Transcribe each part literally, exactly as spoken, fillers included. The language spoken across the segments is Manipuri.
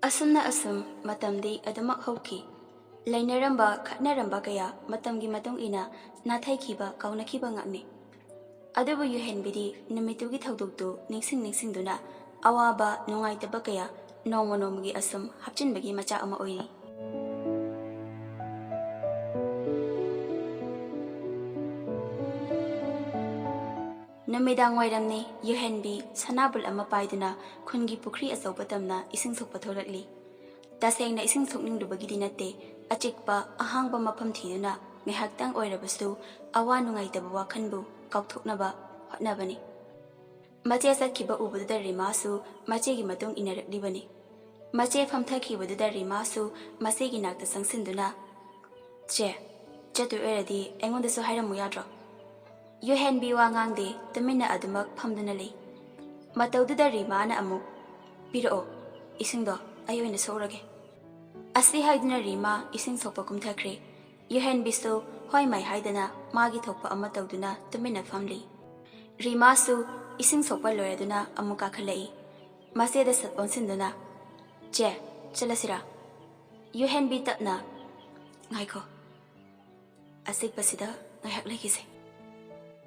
ꯑꯁꯨꯝꯅ ꯑꯁꯨꯝ ꯃꯇꯝꯗꯤ ꯑꯗꯨꯃꯛ ꯍꯧꯈꯤ꯫ ꯂꯩꯅꯔꯝꯕ, ꯈꯠꯅꯔꯝꯕ ꯀꯌꯥ ꯃꯇꯝꯒꯤ ꯃꯇꯨꯡ ꯏꯟꯅ ꯅꯥꯊꯩꯈꯤꯕ, ꯀꯥꯎꯅꯈꯤꯕ ꯉꯥꯛꯅꯤ꯫ ꯑꯗꯨꯕꯨ ꯌꯨꯍꯦꯟꯕꯤꯗꯤ ꯅꯨꯃꯤꯠꯇꯨꯒꯤ ꯊꯧꯗꯣꯛꯇꯨ ꯅꯤꯡꯁꯤꯡ ꯅꯤꯡꯁꯤꯡꯗꯨꯅ ꯑꯋꯥꯕ, ꯅꯨꯡꯉꯥꯏꯇꯕ ꯀꯌꯥ ꯅꯣꯡꯃ ꯅꯣꯡꯃꯒꯤ ꯑꯁꯨꯝ ꯍꯥꯞꯆꯤꯟꯕꯒꯤ ꯃꯆꯥꯛ ꯑꯃ ꯑꯣꯏꯔꯤ꯫ ꯅꯨꯃꯤꯗꯥꯡ ꯋꯥꯏꯔꯝꯅꯤ, ꯌꯨꯍꯦꯟꯕꯤ ꯁꯅꯥꯕꯨꯜ ꯑꯃ ꯄꯥꯏꯗꯨꯅ ꯈꯨꯟꯒꯤ ꯄꯨꯈ꯭ꯔꯤ ꯑꯆꯧꯕ ꯇꯝꯅ ꯏꯁꯤꯡ ꯁꯣꯛꯄ ꯊꯣꯛꯂꯛꯂꯤ꯫ ꯇꯁꯦꯡꯅ ꯏꯁꯤꯡ ꯁꯣꯛꯅꯤꯡꯂꯨꯕꯒꯤꯗꯤ ꯅꯠꯇꯦ, ꯑꯆꯤꯛꯄ ꯑꯍꯥꯡꯕ ꯃꯐꯝ ꯊꯤꯗꯨꯅ ꯉꯥꯏꯍꯥꯛꯇꯪ ꯑꯣꯏꯔꯕꯁꯨ ꯑꯋꯥ ꯅꯨꯡꯉꯥꯏꯇꯕ ꯋꯥꯈꯜꯕꯨ ꯀꯥꯎꯊꯣꯛꯅꯕ ꯍꯣꯠꯅꯕꯅꯤ꯫ ꯃꯆꯦ ꯆꯠꯈꯤꯕ ꯎꯕꯗꯨꯗ ꯔꯤꯃꯥꯁꯨ ꯃꯆꯦꯒꯤ ꯃꯇꯨꯡ ꯏꯟꯅꯔꯛꯂꯤꯕꯅꯤ꯫ ꯃꯆꯦ ꯐꯝꯊꯈꯤꯕꯗꯨꯗ ꯔꯤꯃꯥꯁꯨ ꯃꯆꯦꯒꯤ ꯅꯥꯛꯇ ꯆꯪꯁꯤꯟꯗꯨꯅ, "ꯆꯦ, ꯆꯠꯇꯣꯏ ꯑꯣꯏꯔꯗꯤ ꯑꯩꯉꯣꯟꯗꯁꯨ ꯍꯥꯏꯔꯝꯃꯨ ꯌꯥꯗ꯭ꯔꯣ?" ꯌꯨꯍꯦꯟꯕꯤ ꯋꯥ ꯉꯥꯡꯗꯦ, ꯇꯨꯃꯤꯟꯅ ꯑꯗꯨꯃꯛ ꯐꯝꯗꯨꯅ ꯂꯩ꯫ ꯃꯇꯧꯗꯨꯗ ꯔꯤꯃꯥꯅ ꯑꯃꯨꯛ, "ꯄꯤꯔꯛꯑꯣ, ꯏꯁꯤꯡꯗꯣ ꯑꯩ ꯑꯣꯏꯅ ꯁꯣꯛꯎꯔꯒꯦ"꯫ ꯑꯁꯤ ꯍꯥꯏꯗꯨꯅ ꯔꯤꯃꯥ ꯏꯁꯤꯡ ꯁꯣꯛꯄ ꯀꯨꯝꯊꯈ꯭ꯔꯦ꯫ ꯌꯨꯍꯦꯟꯕꯤꯁꯨ ꯍꯣꯏ ꯃꯥꯏ ꯍꯥꯏꯗꯅ ꯃꯥꯒꯤ ꯊꯣꯛꯄ ꯑꯃ ꯇꯧꯗꯨꯅ ꯇꯨꯃꯤꯟꯅ ꯐꯝꯂꯤ꯫ ꯔꯤꯃꯥꯁꯨ ꯏꯁꯤꯡ ꯁꯣꯛꯄ ꯂꯣꯏꯔꯗꯨꯅ ꯑꯃꯨꯛ ꯀꯥꯈꯠꯂꯛꯏ꯫ ꯃꯆꯦꯗ ꯁꯠ ꯑꯣꯟꯁꯤꯟꯗꯨꯅ, "ꯆꯦ, ꯆꯠꯂꯁꯤꯔꯥ?" ꯌꯨꯍꯦꯟꯕꯤ ꯇꯞꯅ, "ꯉꯥꯏꯈꯣ, ꯑꯆꯤꯛꯄꯁꯤꯗ ꯉꯥꯏꯍꯥꯛ ꯂꯩꯈꯤꯁꯦ"꯫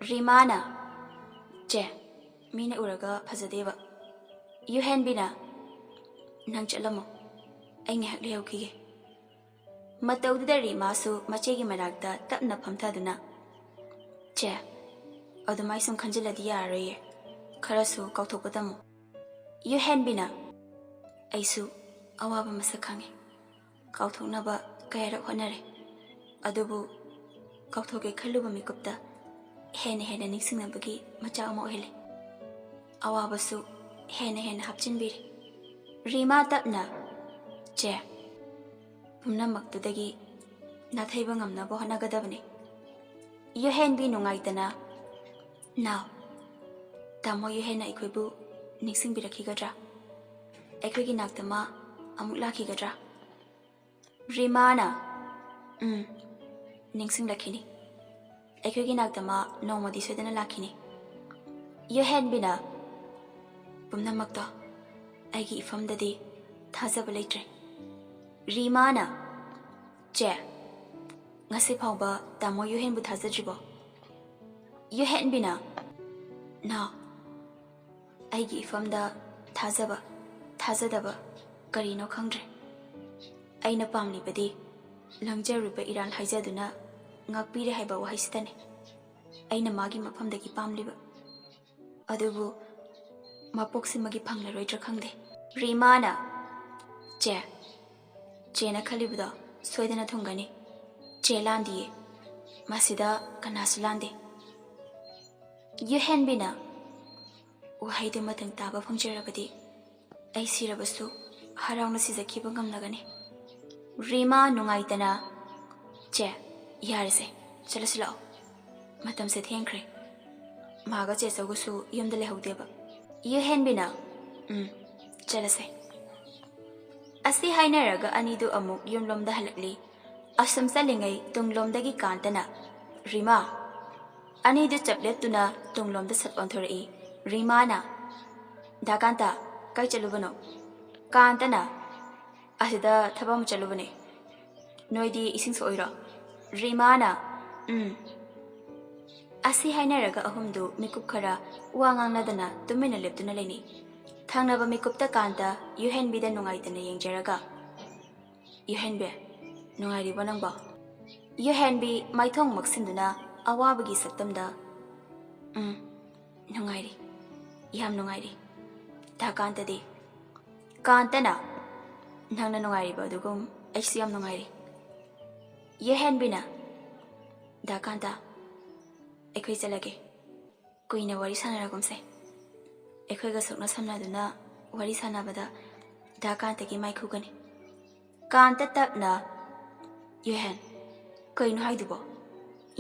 ꯔꯤꯃꯥꯅ, "ꯆꯦ, ꯃꯤꯅ ꯎꯔꯒ ꯐꯖꯗꯦꯕ"꯫ ꯌꯨꯍꯦꯟꯕꯤꯅ, "ꯅꯪ ꯆꯠꯂꯝꯃꯣ, ꯑꯩ ꯉꯥꯏꯍꯥꯛ ꯂꯩꯍꯧꯈꯤꯒꯦ"꯫ ꯃꯇꯧꯗꯨꯗ ꯔꯤꯃꯥꯁꯨ ꯃꯆꯦꯒꯤ ꯃꯅꯥꯛꯇ ꯇꯞꯅ ꯐꯝꯊꯗꯨꯅ, "ꯆꯦ, ꯑꯗꯨꯃꯥꯏ ꯁꯨꯝ ꯈꯟꯖꯤꯜꯂꯗꯤ ꯌꯥꯔꯔꯣꯏꯌꯦ, ꯈꯔꯁꯨ ꯀꯥꯎꯊꯣꯛꯄ ꯇꯝꯃꯨ"꯫ ꯌꯨꯍꯦꯟꯕꯤꯅ, "ꯑꯩꯁꯨ ꯑꯋꯥꯕ ꯃꯁꯛ ꯈꯪꯉꯤ, ꯀꯥꯎꯊꯣꯛꯅꯕ ꯀꯌꯥꯔꯛ ꯍꯣꯠꯅꯔꯦ, ꯑꯗꯨꯕꯨ ꯀꯥꯎꯊꯣꯛꯀꯦ ꯈꯜꯂꯨꯕ ꯃꯤꯀꯨꯞꯇ ꯍꯦꯟꯅ ꯍꯦꯟꯅ ꯅꯤꯡꯁꯤꯡꯅꯕꯒꯤ ꯃꯆꯥꯛ ꯑꯃ ꯑꯣꯏꯍꯜꯂꯤ꯫ ꯑꯋꯥꯕꯁꯨ ꯍꯦꯟꯅ ꯍꯦꯟꯅ ꯍꯥꯞꯆꯤꯟꯕꯤꯔꯤ"꯫ ꯔꯤꯃꯥ ꯇꯞꯅ, "ꯆꯦ, ꯄꯨꯝꯅꯃꯛꯇꯨꯗꯒꯤ ꯅꯥꯊꯩꯕ ꯉꯝꯅꯕ ꯍꯣꯠꯅꯒꯗꯕꯅꯤ"꯫ ꯌꯨꯍꯦꯟꯕꯤ ꯅꯨꯡꯉꯥꯏꯇꯅ, "ꯅꯥꯎ, ꯇꯥꯃꯣ ꯌꯨꯍꯦꯟꯅ ꯑꯩꯈꯣꯏꯕꯨ ꯅꯤꯡꯁꯤꯡꯕꯤꯔꯛꯈꯤꯒꯗ꯭ꯔꯥ? ꯑꯩꯈꯣꯏꯒꯤ ꯅꯥꯛꯇ ꯃꯥ ꯑꯃꯨꯛ ꯂꯥꯛꯈꯤꯒꯗ꯭ꯔꯥ?" ꯔꯤꯃꯥꯅ, "ꯎꯝ, ꯅꯤꯡꯁꯤꯡꯂꯛꯈꯤꯅꯤ꯫ ꯑꯩꯈꯣꯏꯒꯤ ꯅꯥꯛꯇ ꯃꯥ ꯅꯣꯡꯃꯗꯤ ꯁꯣꯏꯗꯅ ꯂꯥꯛꯈꯤꯅꯤ"꯫ ꯌꯨꯍꯦꯟꯕꯤꯅ, "ꯄꯨꯝꯅꯃꯛꯇꯣ ꯑꯩꯒꯤ ꯏꯐꯝꯗꯗꯤ ꯊꯥꯖꯕ ꯂꯩꯇ꯭ꯔꯦ꯫ ꯔꯤꯃꯥꯅ, "ꯆꯦ, ꯉꯁꯤ ꯐꯥꯎꯕ ꯇꯥꯃꯣ ꯌꯨꯍꯦꯟꯕꯨ ꯊꯥꯖꯗ꯭ꯔꯤꯕꯣ?" ꯌꯨꯍꯦꯟꯕꯤꯅ, "ꯅꯥꯎ, ꯑꯩꯒꯤ ꯏꯐꯝꯗ ꯊꯥꯖꯕ, ꯊꯥꯖꯗꯕ ꯀꯔꯤꯅꯣ ꯈꯪꯗ꯭ꯔꯦ꯫ ꯑꯩꯅ ꯄꯥꯝꯂꯤꯕꯗꯤ ꯂꯪꯖꯔꯨꯕ ꯏꯔꯥꯟ ꯍꯥꯏꯖꯗꯨꯅ ꯉꯥꯛꯄꯤꯔꯦ ꯍꯥꯏꯕ ꯋꯥꯍꯩꯁꯤꯗꯅꯤ꯫ ꯑꯩꯅ ꯃꯥꯒꯤ ꯃꯐꯝꯗꯒꯤ ꯄꯥꯝꯂꯤꯕ꯫ ꯑꯗꯨꯕꯨ ꯃꯄꯣꯛꯁꯤꯃꯒꯤ ꯐꯪꯂꯔꯣꯏꯗ꯭ꯔꯥ ꯈꯪꯗꯦ꯫" ꯔꯤꯃꯥꯅ, "ꯆꯦ, ꯆꯦꯅ ꯈꯜꯂꯤꯕꯗꯣ ꯁꯣꯏꯗꯅ ꯊꯨꯡꯒꯅꯤ꯫ ꯆꯦ ꯂꯥꯟꯗꯤꯌꯦ꯫ ꯃꯁꯤꯗ ꯀꯅꯥꯁꯨ ꯂꯥꯟꯗꯦ꯫" ꯌꯨꯍꯦꯟꯕꯤꯅ, "ꯋꯥꯍꯩꯗꯨ ꯃꯇꯪ ꯇꯥꯕ ꯐꯪꯖꯔꯕꯗꯤ ꯑꯩ ꯁꯤꯔꯕꯁꯨ ꯍꯔꯥꯎꯅ ꯁꯤꯖꯈꯤꯕ ꯉꯝꯂꯒꯅꯤ꯫" ꯔꯤꯃꯥ ꯅꯨꯡꯉꯥꯏꯇꯅ, "ꯆꯦ, ꯌꯥꯔꯦꯁꯦ, ꯆꯠꯂꯁꯤ ꯂꯥꯛꯑꯣ꯫ ꯃꯇꯝꯁꯦ ꯊꯦꯡꯈ꯭ꯔꯦ꯫ ꯃꯥꯒ ꯆꯦꯆꯧꯒꯁꯨ ꯌꯨꯝꯗ ꯂꯩꯍꯧꯗꯦꯕ꯫" ꯌꯨꯍꯦꯟꯕꯤꯅ, "ꯎꯝ, ꯆꯠꯂꯁꯦ꯫" ꯑꯁꯤ ꯍꯥꯏꯅꯔꯒ ꯑꯅꯤꯗꯨ ꯑꯃꯨꯛ ꯌꯨꯝꯂꯣꯝꯗ ꯍꯜꯂꯛꯂꯤ꯫ ꯑꯁꯨꯝ ꯆꯠꯂꯤꯉꯩ ꯇꯨꯡꯂꯣꯝꯗꯒꯤ ꯀꯥꯟꯇꯅ, "ꯔꯤꯃꯥ!" ꯑꯅꯤꯗꯨ ꯆꯞ ꯂꯦꯞꯇꯨꯅ ꯇꯨꯡꯂꯣꯝꯗ ꯁꯠ ꯑꯣꯟꯊꯣꯔꯛꯏ꯫ ꯔꯤꯃꯥꯅ, "ꯗꯥ ꯀꯥꯟꯇ, ꯀꯥꯏ ꯆꯠꯂꯨꯕꯅꯣ?" ꯀꯥꯟꯇꯅ, "ꯑꯁꯤꯗ ꯊꯕꯛ ꯑꯃ ꯆꯠꯂꯨꯕꯅꯦ꯫ ꯅꯣꯏꯗꯤ ꯏꯁꯤꯡ ꯁꯣꯛꯏꯔꯣ?" ꯔꯤꯃꯥꯅ, "ꯎꯝ꯫" ꯑꯁꯤ ꯍꯥꯏꯅꯔꯒ ꯑꯍꯨꯝꯗꯨ ꯃꯤꯀꯨꯞ ꯈꯔ ꯋꯥ ꯉꯥꯡꯅꯗꯅ ꯇꯨꯃꯤꯟꯅ ꯂꯦꯞꯇꯨꯅ ꯂꯩꯅꯩ꯫ ꯊꯪꯅꯕ ꯃꯤꯀꯨꯞꯇ ꯀꯥꯟꯇ ꯌꯨꯍꯦꯟꯕꯤꯗ ꯅꯨꯡꯉꯥꯏꯇꯅ ꯌꯦꯡꯖꯔꯒ, "ꯌꯨꯍꯦꯟꯕꯤ, ꯅꯨꯡꯉꯥꯏꯔꯤꯕꯣ ꯅꯪꯕꯣ?" ꯌꯨꯍꯦꯟꯕꯤ ꯃꯥꯏꯊꯣꯡ ꯃꯛꯁꯤꯟꯗꯨꯅ ꯑꯋꯥꯕꯒꯤ ꯁꯛꯇꯝꯗ, "ꯎꯝ, ꯅꯨꯡꯉꯥꯏꯔꯤ, ꯌꯥꯝ ꯅꯨꯡꯉꯥꯏꯔꯤ꯫ ꯗꯥ ꯀꯥꯟꯇꯗꯤ?" ꯀꯥꯟꯇꯅ, "ꯅꯪꯅ ꯅꯨꯡꯉꯥꯏꯔꯤꯕ ꯑꯗꯨꯒꯨꯝ ꯑꯩꯁꯨ ꯌꯥꯝ ꯅꯨꯡꯉꯥꯏꯔꯤ꯫" ꯌꯨꯍꯦꯟꯕꯤꯅ, "ꯗꯥ ꯀꯥꯟꯇ, ꯑꯩꯈꯣꯏ ꯆꯠꯂꯒꯦ꯫ ꯀꯨꯏꯅ ꯋꯥꯔꯤ ꯁꯥꯟꯅꯔꯒꯨꯝꯁꯦ꯫" ꯑꯩꯈꯣꯏꯒ ꯁꯣꯛꯅ ꯁꯝꯅꯗꯨꯅ ꯋꯥꯔꯤ ꯁꯥꯟꯅꯕꯗ ꯗꯥ ꯀꯥꯟꯇꯒꯤ ꯃꯥꯏ ꯈꯨꯒꯅꯤ꯫ ꯀꯥꯟꯇ ꯇꯞꯅ, "ꯌꯨꯍꯦꯟ, ꯀꯩꯅꯣ ꯍꯥꯏꯗꯨꯕꯣ?"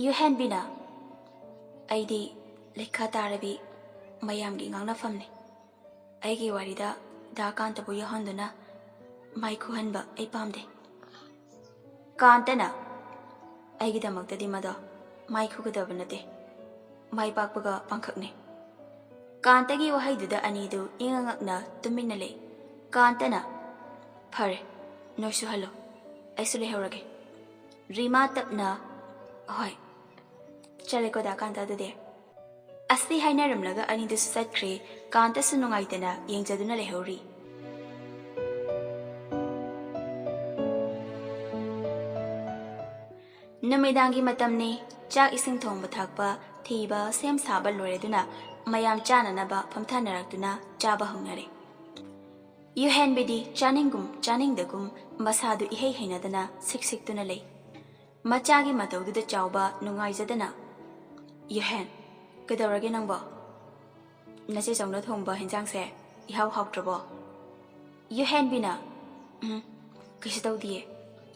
ꯌꯨꯍꯦꯟꯕꯤꯅ, "ꯑꯩꯗꯤ ꯂꯩꯈꯥ ꯇꯥꯔꯕꯤ ꯃꯌꯥꯝꯒꯤ ꯉꯥꯡꯅꯐꯝꯅꯤ꯫ ꯑꯩꯒꯤ ꯋꯥꯔꯤꯗ ꯗꯥ ꯀꯥꯟꯇꯕꯨ ꯌꯥꯎꯍꯟꯗꯨꯅ ꯃꯥꯏ ꯈꯨꯍꯟꯕ ꯑꯩ ꯄꯥꯝꯗꯦ꯫" ꯀꯥꯟꯇꯅ, "ꯑꯩꯒꯤꯗꯃꯛꯇꯗꯤ ꯃꯗꯣ ꯃꯥꯏ ꯈꯨꯒꯗꯕ ꯅꯠꯇꯦ, ꯃꯥꯏ ꯄꯥꯛꯄꯒ ꯄꯥꯡꯈꯛꯅꯤ꯫" ꯀꯥꯟꯇꯒꯤ ꯋꯥꯍꯩꯗꯨꯗ ꯑꯅꯤꯗꯨ ꯏꯉꯛ ꯉꯛꯅ ꯇꯨꯃꯤꯟꯅ ꯂꯩ꯫ ꯀꯥꯟꯇꯅ, ꯐꯔꯦ, ꯅꯣꯏꯁꯨ ꯍꯜꯂꯣ, ꯑꯩꯁꯨ ꯂꯩꯍꯧꯔꯒꯦ꯫ ꯔꯤꯃꯥ ꯇꯞꯅ, "ꯍꯣꯏ, ꯆꯠꯂꯦꯀꯣ ꯗꯥ ꯀꯥꯟꯇ ꯑꯗꯨꯗꯤ?" ꯑꯁꯤ ꯍꯥꯏꯅꯔꯝꯂꯒ ꯑꯅꯤꯗꯨꯁꯨ ꯆꯠꯈ꯭ꯔꯦ꯫ ꯀꯥꯟꯇꯁꯨ ꯅꯨꯡꯉꯥꯏꯇꯅ ꯌꯦꯡꯖꯗꯨꯅ ꯂꯩꯍꯧꯔꯤ꯫ ꯅꯨꯃꯤꯗꯥꯡꯒꯤ ꯃꯇꯝꯅꯤ꯫ ꯆꯥꯛ ꯏꯁꯤꯡ ꯊꯣꯡꯕ ꯊꯥꯛꯄ, ꯊꯤꯕ, ꯁꯦꯝ ꯁꯥꯕ ꯂꯣꯏꯔꯗꯨꯅ ꯃꯌꯥꯝ ꯆꯥꯅꯅꯕ ꯐꯝꯊꯅꯔꯛꯇꯨꯅ ꯆꯥꯕ ꯍꯧꯅꯔꯦ꯫ ꯌꯨꯍꯦꯟꯕꯤꯗꯤ ꯆꯥꯅꯤꯡꯒꯨꯝ ꯆꯥꯅꯤꯡꯗꯒꯨꯝ ꯃꯁꯥꯗꯨ ꯏꯍꯩ ꯍꯩꯅꯗꯅ ꯁꯤꯛ ꯁꯤꯛꯇꯨꯅ ꯂꯩ꯫ ꯃꯆꯥꯒꯤ ꯃꯇꯧꯗꯨꯗ ꯆꯥꯎꯕ ꯅꯨꯡꯉꯥꯏꯖꯗꯅ, "ꯌꯨꯍꯦꯟ, ꯀꯩꯗꯧꯔꯒꯦ ꯅꯪꯕꯣ? ꯅꯆꯦ ꯆꯧꯅ ꯊꯣꯡꯕ ꯍꯦꯟꯖꯥꯡꯁꯦ ꯏꯍꯥꯎ ꯍꯥꯎꯇ꯭ꯔꯕꯣ?" ꯌꯨꯍꯦꯟꯕꯤꯅ, "ꯎꯝ, ꯀꯩꯁꯨ ꯇꯧꯗꯤꯌꯦ,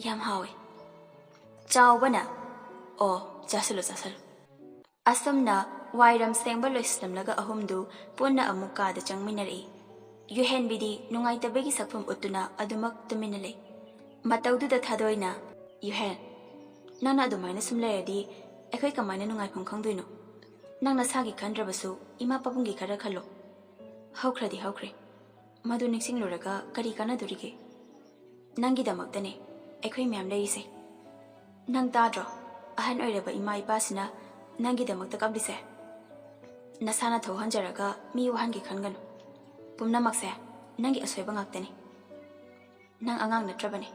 ꯌꯥꯝ ꯍꯥꯎꯋꯦ꯫" ꯆꯥꯎꯕꯅ, "ꯑꯣ, ꯆꯥꯁꯜꯂꯨ, ꯆꯥꯁꯜꯂꯨ꯫" ꯑꯁꯨꯝꯅ ꯋꯥꯏꯔꯝ ꯁꯦꯡꯕ ꯂꯣꯏꯁꯤꯜꯂꯝꯂꯒ ꯑꯍꯨꯝꯗꯨ ꯄꯨꯟꯅ ꯑꯃꯨꯛ ꯀꯥꯗ ꯆꯪꯃꯤꯟꯅꯔꯛꯏ꯫ ꯌꯨꯍꯦꯟꯕꯤꯗꯤ ꯅꯨꯡꯉꯥꯏꯇꯕꯒꯤ ꯁꯛꯐꯝ ꯎꯠꯇꯨꯅ ꯑꯗꯨꯃꯛ ꯇꯨꯃꯤꯟꯅ ꯂꯩ꯫ ꯃꯇꯧꯗꯨꯗ ꯊꯥꯗꯣꯏꯅ, "ꯌꯨꯍꯦꯟ, ꯅꯪꯅ ꯑꯗꯨꯃꯥꯏꯅ ꯁꯨꯝ ꯂꯩꯔꯗꯤ ꯑꯩꯈꯣꯏ ꯀꯃꯥꯏꯅ ꯅꯨꯡꯉꯥꯏꯐꯝ ꯈꯪꯗꯣꯏꯅꯣ? ꯅꯪ ꯅꯁꯥꯒꯤ ꯈꯟꯗ꯭ꯔꯕꯁꯨ ꯏꯃꯥ ꯄꯥꯕꯨꯡꯒꯤ ꯈꯔ ꯈꯜꯂꯣ꯫" ꯍꯧꯈ꯭ꯔꯗꯤ ꯍꯧꯈ꯭ꯔꯦ꯫ ꯃꯗꯨ ꯅꯤꯡꯁꯤꯡꯂꯨꯔꯒ ꯀꯔꯤ ꯀꯥꯟꯅꯗꯣꯔꯤꯒꯦ? ꯅꯪꯒꯤꯗꯃꯛꯇꯅꯦ ꯑꯩꯈꯣꯏ ꯃꯌꯥꯝ ꯂꯩꯔꯤꯁꯦ꯫ ꯅꯪ ꯇꯥꯗ꯭ꯔꯣ? ꯑꯍꯟ ꯑꯣꯏꯔꯕ ꯏꯃꯥ ꯏꯄꯥꯁꯤꯅ ꯅꯪꯒꯤꯗꯃꯛꯇ ꯀꯞꯂꯤꯁꯦ꯫ ꯅꯁꯥꯅ ꯊꯧꯍꯟꯖꯔꯒ ꯃꯤ ꯋꯥꯍꯟꯒꯦ ꯈꯟꯒꯅꯨ꯫ ꯄꯨꯝꯅꯃꯛꯁꯦ ꯅꯪꯒꯤ ꯑꯁꯣꯏꯕ ꯉꯥꯛꯇꯅꯤ꯫ ꯅꯪ ꯑꯉꯥꯡ ꯅꯠꯇ꯭ꯔꯕꯅꯤ꯫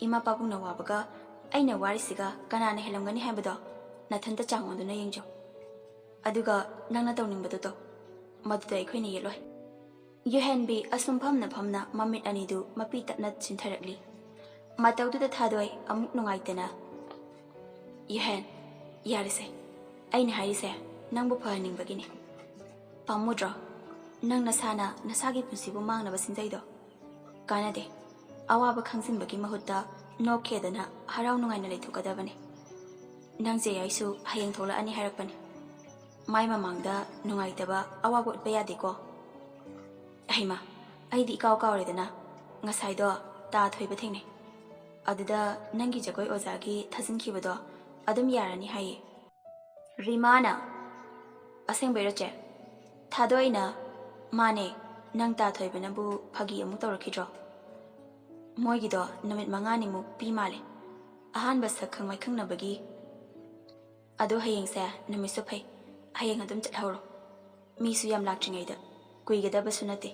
ꯏꯃꯥ ꯄꯥꯕꯨꯡꯅ ꯋꯥꯕꯒ ꯑꯩꯅ ꯋꯥꯔꯤꯁꯤꯒ ꯀꯅꯥꯅ ꯍꯦꯜꯂꯝꯒꯅꯤ ꯍꯥꯏꯕꯗꯣ ꯅꯊꯟꯇ ꯆꯥꯡ ꯑꯣꯟꯗꯨꯅ ꯌꯦꯡꯖꯧ꯫ ꯑꯗꯨꯒ ꯅꯪꯅ ꯇꯧꯅꯤꯡꯕꯗꯨ ꯇꯧ꯫ ꯃꯗꯨꯗ ꯑꯩꯈꯣꯏꯅ ꯌꯦꯠꯂꯣꯏ꯫ ꯌꯨꯍꯦꯟꯕꯤ ꯑꯁꯨꯝ ꯐꯝꯅ ꯐꯝꯅ ꯃꯃꯤꯠ ꯑꯅꯤꯗꯨ ꯃꯄꯤ ꯇꯠꯅ ꯆꯤꯟꯊꯔꯛꯂꯤ꯫ ꯃꯇꯧꯗꯨꯗ ꯊꯥꯗꯣꯏ ꯑꯃꯨꯛ ꯅꯨꯡꯉꯥꯏꯇꯅ, "ꯌꯨꯍꯦꯟ, ꯌꯥꯔꯦꯁꯦ꯫ ꯑꯩꯅ ꯍꯥꯏꯔꯤꯁꯦ ꯅꯪꯕꯨ ꯐꯍꯟꯅꯤꯡꯕꯒꯤꯅꯤ꯫ ꯄꯥꯝꯃꯨꯗ꯭ꯔꯣ? ꯅꯪ ꯅꯁꯥꯅ ꯅꯁꯥꯒꯤ ꯄꯨꯟꯁꯤꯕꯨ ꯃꯥꯡꯅꯕ ꯁꯤꯟꯖꯩꯗꯣ? ꯀꯥꯟꯅꯗꯦ꯫ ꯑꯋꯥꯕ ꯈꯪꯖꯤꯟꯕꯒꯤ ꯃꯍꯨꯠꯇ ꯅꯣꯛꯈꯦꯗꯅ ꯍꯔꯥꯎ ꯅꯨꯡꯉꯥꯏꯅ ꯂꯩꯊꯣꯛꯀꯗꯕꯅꯤ꯫ ꯅꯪ ꯆꯦ ꯌꯥꯏꯁꯨ ꯍꯌꯦꯡ ꯊꯣꯛꯂꯛꯑꯅꯤ ꯍꯥꯏꯔꯛꯄꯅꯤ꯫ ꯃꯥꯏ ꯃꯃꯥꯡꯗ ꯅꯨꯡꯉꯥꯏꯇꯕ ꯑꯋꯥꯕ ꯎꯠꯄ ꯌꯥꯗꯦꯀꯣ꯫" "ꯍꯩꯃꯥ, ꯑꯩꯗꯤ ꯏꯀꯥꯎ ꯀꯥꯎꯔꯦꯗꯅ꯫ ꯉꯁꯥꯏꯗꯣ ꯇꯥ ꯊꯣꯏꯕ ꯊꯦꯡꯅꯩ꯫ ꯑꯗꯨꯗ ꯅꯪꯒꯤ ꯖꯒꯣꯏ ꯑꯣꯖꯥꯒꯤ ꯊꯥꯖꯤꯟꯈꯤꯕꯗꯣ ꯑꯗꯨꯝ ꯌꯥꯔꯅꯤ ꯍꯥꯏꯌꯦ꯫" ꯔꯤꯃꯥꯅ, "ꯑꯁꯦꯡꯕꯩꯔꯣ ꯆꯦ?" ꯊꯥꯗꯣꯏꯅ, "ꯃꯥꯅꯦ, ꯅꯪ ꯇꯥ ꯊꯣꯏꯕꯅꯕꯨ ꯐꯥꯒꯤ ꯑꯃꯨꯛ ꯇꯧꯔꯛꯈꯤꯗ꯭ꯔꯣ?" ꯃꯣꯏꯒꯤꯗꯣ ꯅꯨꯃꯤꯠ ꯃꯉꯥꯅꯤꯃꯨꯛ ꯄꯤ ꯃꯥꯜꯂꯦ, ꯑꯍꯥꯟꯕ ꯁꯛ ꯈꯪ ꯃꯥꯏꯈꯪꯅꯕꯒꯤ꯫ ꯑꯗꯣ ꯍꯌꯦꯡꯁꯦ ꯅꯨꯃꯤꯠꯁꯨ ꯐꯩ, ꯍꯌꯦꯡ ꯑꯗꯨꯝ ꯆꯠꯍꯧꯔꯣ꯫ ꯃꯤꯁꯨ ꯌꯥꯝ ꯂꯥꯛꯇ꯭ꯔꯤꯉꯩꯗ, ꯀꯨꯏꯒꯗꯕꯁꯨ ꯅꯠꯇꯦ꯫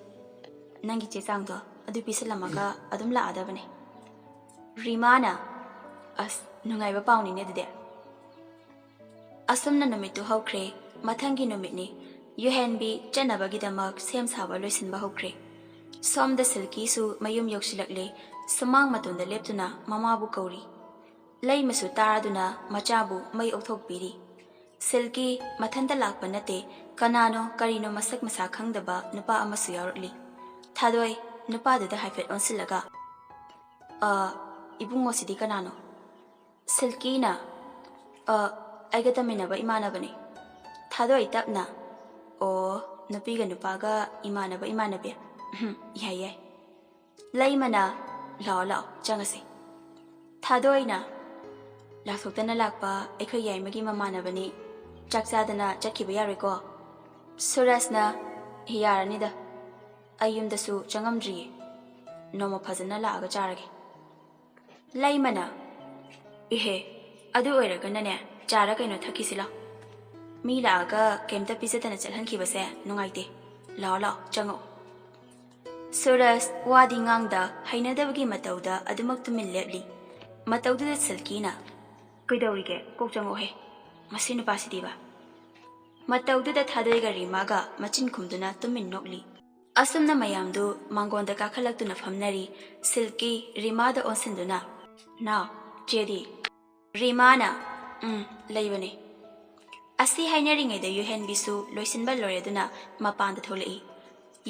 ꯅꯪꯒꯤ ꯆꯦ ꯆꯥꯡꯗꯣ ꯑꯗꯨ ꯄꯤꯁꯜꯂꯝꯃꯒ ꯑꯗꯨꯝ ꯂꯥꯛꯑꯗꯕꯅꯦ꯫ ꯔꯤꯃꯥꯅ, "ꯑꯁ, ꯅꯨꯡꯉꯥꯏꯕ ꯄꯥꯎꯅꯤꯅꯦ ꯑꯗꯨꯗꯤ꯫" ꯑꯁꯨꯝꯅ ꯅꯨꯃꯤꯠꯇꯨ ꯍꯧꯈ꯭ꯔꯦ꯫ ꯃꯊꯪꯒꯤ ꯅꯨꯃꯤꯠꯅꯤ꯫ ꯌꯨꯍꯦꯟꯕꯤ ꯆꯠꯅꯕꯒꯤꯗꯃꯛ ꯁꯦꯝ ꯁꯥꯕ ꯂꯣꯏꯁꯤꯟꯕ ꯍꯧꯈ꯭ꯔꯦ꯫ ꯁꯣꯝꯗ ꯁꯤꯜꯀꯤꯁꯨ ꯃꯌꯨꯝ ꯌꯧꯁꯤꯜꯂꯛꯂꯦ꯫ ꯁꯨꯃꯥꯡ ꯃꯇꯣꯟꯗ ꯂꯦꯞꯇꯨꯅ ꯃꯃꯥꯕꯨ ꯀꯧꯔꯤ꯫ ꯂꯩꯃꯁꯨ ꯇꯥꯔꯗꯨꯅ ꯃꯆꯥꯕꯨ ꯃꯩ ꯑꯣꯛꯊꯣꯛꯄꯤꯔꯤ꯫ ꯁꯤꯜꯀꯤ ꯃꯊꯟꯇ ꯂꯥꯛꯄ ꯅꯠꯇꯦ, ꯀꯅꯥꯅꯣ ꯀꯔꯤꯅꯣ ꯃꯁꯛ ꯃꯁꯥ ꯈꯪꯗꯕ ꯅꯨꯄꯥ ꯑꯃꯁꯨ ꯌꯥꯎꯔꯛꯂꯤ꯫ ꯊꯥꯗꯣꯏ ꯅꯨꯄꯥꯗꯨꯗ ꯍꯥꯏꯐꯦꯠ ꯑꯣꯟꯁꯤꯜꯂꯒ, "ꯑ, ꯏꯕꯨꯡꯉꯣꯁꯤꯗꯤ ꯀꯅꯥꯅꯣ?" ꯁꯤꯜꯀꯤꯅ, "ꯑ, ꯑꯩꯒ ꯇꯝꯃꯤꯟꯅꯕ ꯏꯃꯥꯟꯅꯕꯅꯤ꯫" ꯊꯥꯗꯣꯏ ꯇꯞꯅ, "ꯑꯣ, ꯅꯨꯄꯤꯒ ꯅꯨꯄꯥꯒ ꯏꯃꯥꯟꯅꯕ ꯏꯃꯥꯟꯅꯕꯤ꯫ ꯎꯝ, ꯌꯥꯏ ꯌꯥꯏ꯫" ꯂꯩꯃꯅ, "ꯂꯥꯛꯑꯣ ꯂꯥꯛꯑꯣ, ꯆꯪꯉꯁꯤ꯫" ꯊꯥꯗꯣꯏꯅ, "ꯂꯥꯎꯊꯣꯛꯇꯅ ꯂꯥꯛꯄ ꯑꯩꯈꯣꯏ ꯌꯥꯏꯃꯒꯤ ꯃꯃꯥꯟꯅꯕꯅꯤ, ꯆꯥꯛ ꯆꯥꯗꯅ ꯆꯠꯈꯤꯕ ꯌꯥꯔꯣꯏꯀꯣ?" ꯁꯨꯔꯖꯅ, "ꯌꯥꯔꯅꯤꯗ, ꯑꯩ ꯌꯨꯝꯗꯁꯨ ꯆꯪꯉꯝꯗ꯭ꯔꯤꯌꯦ, ꯅꯣꯡꯃ ꯐꯖꯅ ꯂꯥꯛꯑꯒ ꯆꯥꯔꯒꯦ꯫" ꯂꯩꯃꯅ, "ꯏꯍꯦ, ꯑꯗꯨ ꯑꯣꯏꯔꯒꯅꯅꯦ, ꯆꯥꯔ ꯀꯩꯅꯣ ꯊꯛꯈꯤꯁꯤ ꯂꯥꯎ꯫ ꯃꯤ ꯂꯥꯛꯑꯒ ꯀꯩꯝꯇ ꯄꯤꯖꯗꯅ ꯆꯠꯍꯟꯈꯤꯕꯁꯦ ꯅꯨꯡꯉꯥꯏꯇꯦ꯫ ꯂꯥꯛꯑꯣ ꯂꯥꯛꯑꯣ, ꯆꯪꯉꯛꯑꯣ꯫" ꯁꯨꯔꯖ ꯋꯥꯗꯤ ꯉꯥꯡꯗ ꯍꯩꯅꯗꯕꯒꯤ ꯃꯇꯧꯗ ꯑꯗꯨꯃꯛ ꯇꯨꯃꯤꯟ ꯂꯦꯞꯂꯤ꯫ ꯃꯇꯧꯗꯨꯗ ꯁꯤꯜꯀꯤꯅ, "ꯀꯩꯗꯧꯔꯤꯒꯦ? ꯀꯣꯛ ꯆꯪꯉꯛꯑꯣꯍꯦ꯫ ꯃꯁꯤ ꯅꯨꯄꯥꯁꯤꯗꯤꯕ꯫" ꯃꯇꯧꯗꯨꯗ ꯊꯥꯗꯣꯏꯒ ꯔꯤꯃꯥꯒ ꯃꯆꯤꯟ ꯈꯨꯝꯗꯨꯅ ꯇꯨꯃꯤꯟ ꯅꯣꯛꯂꯤ꯫ ꯑꯁꯨꯝꯅ ꯃꯌꯥꯝꯗꯨ ꯃꯥꯡꯒꯣꯟꯗ ꯀꯥꯈꯠꯂꯛꯇꯨꯅ ꯐꯝꯅꯔꯤ꯫ ꯁꯤꯜꯀꯤ ꯔꯤꯃꯥꯗ ꯑꯣꯟꯁꯤꯟꯗꯨꯅ, "ꯅꯥꯎ, ꯆꯦꯗꯤ?" ꯔꯤꯃꯥꯅ, "ꯎꯝ, ꯂꯩꯕꯅꯦ꯫" ꯑꯁꯤ ꯍꯥꯏꯅꯔꯤꯉꯩꯗ ꯌꯨꯍꯦꯟꯕꯤꯁꯨ ꯂꯣꯏꯁꯤꯟꯕ ꯂꯣꯏꯔꯗꯨꯅ ꯃꯄꯥꯟꯗ ꯊꯣꯛꯂꯛꯏ꯫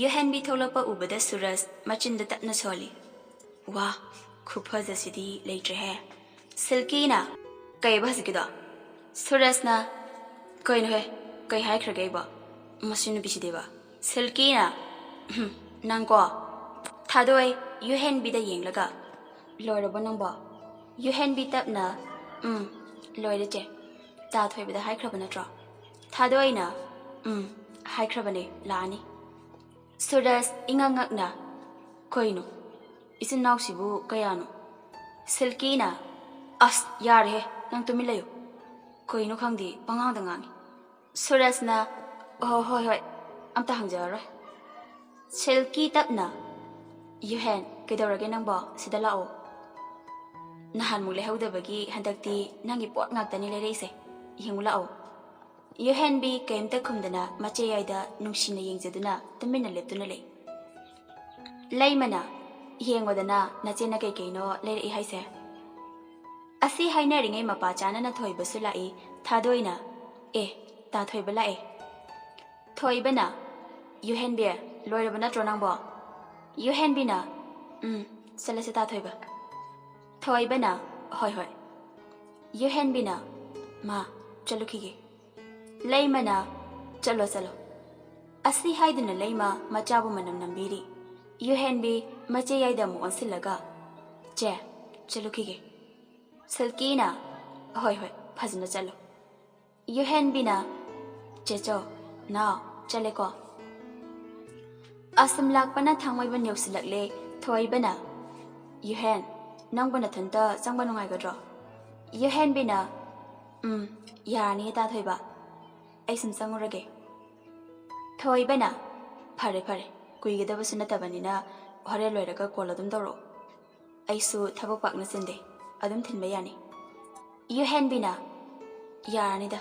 ꯌꯨꯍꯦꯟꯕꯤ ꯊꯣꯛꯂꯛꯄ ꯎꯕꯗ ꯁꯨꯔꯖ ꯃꯆꯤꯟꯗ ꯇꯞꯅ ꯁꯣꯜꯂꯤ꯫ "ꯋꯥ, ꯈꯨꯐꯖꯁꯤꯗꯤ ꯂꯩꯇ꯭ꯔꯦꯍꯦ꯫" ꯁꯤꯜꯀꯤꯅ, "ꯀꯩꯕ ꯍꯧꯖꯤꯛꯀꯤꯗꯣ?" ꯁꯨꯔꯖꯅ, "ꯀꯩꯅꯣꯍꯦ, ꯀꯩ ꯍꯥꯏꯈ꯭ꯔꯒꯦ ꯑꯩꯕꯣ? ꯃꯁꯤ ꯅꯨꯄꯤꯁꯤꯗꯤꯕ꯫" ꯁꯤꯜꯀꯤꯅ, "ꯎꯝ, ꯅꯪꯀꯣ꯫" ꯊꯥꯗꯣꯏ ꯌꯨꯍꯦꯟꯕꯤꯗ ꯌꯦꯡꯂꯒ, "ꯂꯣꯏꯔꯕꯣ ꯅꯪꯕꯣ?" ꯌꯨꯍꯦꯟꯕꯤ ꯇꯞꯅ, "ꯎꯝ, ꯂꯣꯏꯔꯦ ꯆꯦ꯫ ꯇꯥ ꯊꯣꯏꯕꯗ ꯍꯥꯏꯈ꯭ꯔꯕ ꯅꯠꯇ꯭ꯔꯣ?" ꯊꯥꯗꯣꯏꯅ, "ꯎꯝ, ꯍꯥꯏꯈ꯭ꯔꯕꯅꯦ, ꯂꯥꯛꯑꯅꯤ꯫" ꯁꯨꯔꯖ ꯏꯉꯛ ꯉꯛꯅ, "ꯀꯩꯅꯣ? ꯏꯆꯤꯟ ꯏꯅꯥꯎꯁꯤꯕꯨ ꯀꯌꯥꯅꯣ? ꯁꯤꯜꯀꯤꯅ, "ꯑꯁ, ꯌꯥꯔꯦꯍꯦ, ꯅꯪ ꯇꯨꯃꯤꯟ ꯂꯩꯌꯨ꯫ ꯀꯩꯅꯣ ꯈꯪꯗꯦ, ꯄꯉꯥꯡꯗ ꯉꯥꯡꯉꯤ꯫" ꯁꯨꯔꯖꯅ, "ꯑꯣ, ꯍꯣꯏ, ꯍꯣꯏ, ꯑꯝꯇ ꯍꯪꯖꯔꯔꯣꯏ꯫" ꯁꯤꯜꯀꯤ ꯇꯞꯅ, "ꯌꯨꯍꯦꯟ, ꯀꯩꯗꯧꯔꯒꯦ ꯅꯪꯕꯣ? ꯁꯤꯗ ꯂꯥꯛꯑꯣ꯫ ꯅꯍꯥꯟꯃꯨꯛ ꯂꯩꯍꯧꯗꯕꯒꯤ ꯍꯟꯗꯛꯇꯤ ꯅꯪꯒꯤ ꯄꯣꯠ ꯉꯥꯛꯇꯅꯤ ꯂꯩꯔꯛꯏꯁꯦ꯫ ꯌꯦꯡꯉꯨ ꯂꯥꯛꯑꯣ꯫" ꯌꯨꯍꯦꯟꯕꯤ ꯀꯩꯝꯇ ꯈꯨꯝꯗꯅ ꯃꯆꯦ ꯌꯥꯏꯗ ꯅꯨꯡꯁꯤꯅ ꯌꯦꯡꯖꯗꯨꯅ ꯇꯨꯃꯤꯟꯅ ꯂꯦꯞꯇꯨꯅ ꯂꯩ꯫ ꯂꯩꯃꯅ, "ꯌꯦꯡꯉꯣꯗꯅ, ꯅꯆꯦꯅ ꯀꯩ ꯀꯩꯅꯣ ꯂꯩꯔꯛꯏ ꯍꯥꯏꯁꯦ꯫" ꯑꯁꯤ ꯍꯥꯏꯅꯔꯤꯉꯩ ꯃꯄꯥ ꯆꯥꯅꯅ ꯊꯣꯏꯕꯁꯨ ꯂꯥꯛꯏ꯫ ꯊꯥꯗꯣꯏꯅ, "ꯑꯦ, ꯇꯥ ꯊꯣꯏꯕ ꯂꯥꯛꯑꯦ꯫" ꯊꯣꯏꯕꯅ, "ꯌꯨꯍꯦꯟꯕꯤ, ꯂꯣꯏꯔꯕ ꯅꯠꯇ꯭ꯔꯣ ꯅꯪꯕꯣ?" ꯌꯨꯍꯦꯟꯕꯤꯅ, "ꯎꯝ, ꯆꯠꯂꯁꯦ ꯇꯥ ꯊꯣꯏꯕ꯫" ꯊꯣꯏꯕꯅ, "ꯍꯣꯏ, ꯍꯣꯏ꯫" ꯌꯨꯍꯦꯟꯕꯤꯅ, "ꯃꯥ, ꯆꯠꯂꯨꯈꯤꯒꯦ꯫" ꯂꯩꯃꯅ, "ꯆꯠꯂꯣ, ꯆꯠꯂꯣ꯫" ꯑꯁꯤ ꯍꯥꯏꯗꯨꯅ ꯂꯩꯃ ꯃꯆꯥꯕꯨ ꯃꯅꯝ ꯅꯝꯕꯤꯔꯤ꯫ ꯌꯨꯍꯦꯟꯕꯤ ꯃꯆꯦ ꯌꯥꯏꯗ ꯑꯃꯨꯛ ꯑꯣꯟꯁꯤꯜꯂꯒ, "ꯆꯦ, ꯆꯠꯂꯨꯈꯤꯒꯦ꯫" ꯁꯤꯜꯀꯤꯅ, "ꯍꯣꯏ, ꯍꯣꯏ, ꯐꯖꯅ ꯆꯠꯂꯣ꯫" ꯌꯨꯍꯦꯟꯕꯤꯅ, "ꯆꯦꯆꯧ, ꯅꯥꯎ, ꯆꯠꯂꯦꯀꯣ꯫" ꯑꯁꯨꯝ ꯂꯥꯛꯄꯅ ꯊꯥꯡꯃꯩꯕꯟ ꯌꯧꯁꯤꯜꯂꯛꯂꯦ꯫ ꯊꯣꯏꯕꯅ, "ꯌꯨꯍꯦꯟ, ꯅꯪꯕꯨ ꯅꯊꯟꯇ ꯆꯪꯕ ꯅꯨꯡꯉꯥꯏꯒꯗ꯭ꯔꯣ?" ꯌꯨꯍꯦꯟꯕꯤꯅ, "ꯎꯝ, ꯌꯥꯔꯅꯤ ꯏꯇꯥ ꯊꯣꯏꯕ, ꯑꯩ ꯁꯨꯝ ꯆꯪꯉꯨꯔꯒꯦ꯫" ꯊꯣꯏꯕꯅ, "ꯐꯔꯦ, ꯐꯔꯦ, ꯀꯨꯏꯒꯗꯕꯁꯨ ꯅꯠꯇꯕꯅꯤꯅ ꯍꯣꯔꯦꯟ ꯂꯣꯏꯔꯒ ꯀꯣꯜ ꯑꯗꯨꯝ ꯇꯧꯔꯛꯑꯣ꯫ ꯑꯩꯁꯨ ꯊꯕꯛ ꯄꯥꯛꯅ ꯆꯤꯟꯗꯦ, ꯑꯗꯨꯝ ꯊꯤꯟꯕ ꯌꯥꯅꯤ꯫" ꯌꯨꯍꯦꯟꯕꯤꯅ, "ꯌꯥꯔꯅꯤꯗ,